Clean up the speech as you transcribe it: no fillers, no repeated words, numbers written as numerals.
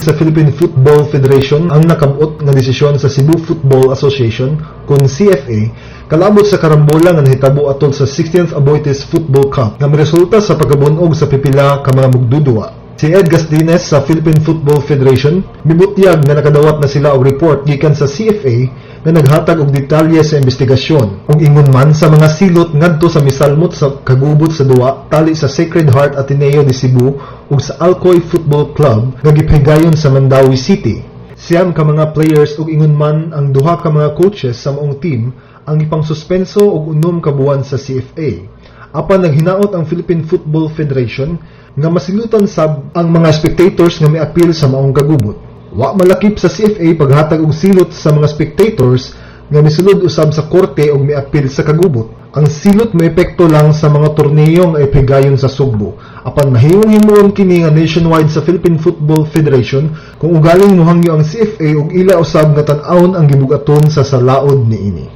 sa Philippine Football Federation ang nakabot nga desisyon sa Cebu Football Association kon CFA kalabot sa karambola nga nahitabo atol sa 16th Aboitiz Football Cup nga miresulta sa pagkabunog sa pipila ka mga mugdudua. Si Ed Gastines sa Philippine Football Federation mibutyag nga nakadawat na sila og report gikan sa CFA nga naghatag og detalye sa investigasyon ug ingon man sa mga silot ngadto sa misalmot sa kagubot sa duwa tali sa Sacred Heart Ateneo de Cebu ug sa Alcoy Football Club nga gipahigayon sa Mandaue City. 9 ka mga players ug ingon man ang duha ka mga coaches sa maong team ang ipangsuspenso og 6 ka buwan sa CFA. Apan naghinaot ang Philippine Football Federation nga masilutan sab ang mga spectators nga miapil sa maong kagubot. Wa malakip sa CFA paghatag og silot sa mga spectators nga misulod usab sa korte og miapil sa kagubot. Ang silot moepekto lang sa mga torneo nga ipahigayon sa Sugbo. Apan mahimong himuon kini nga nationwide sa Philippine Football Federation kung ugaling mohangyo ang CFA og ila usab nga tan-awon ang gibug-aton sa salaod niini.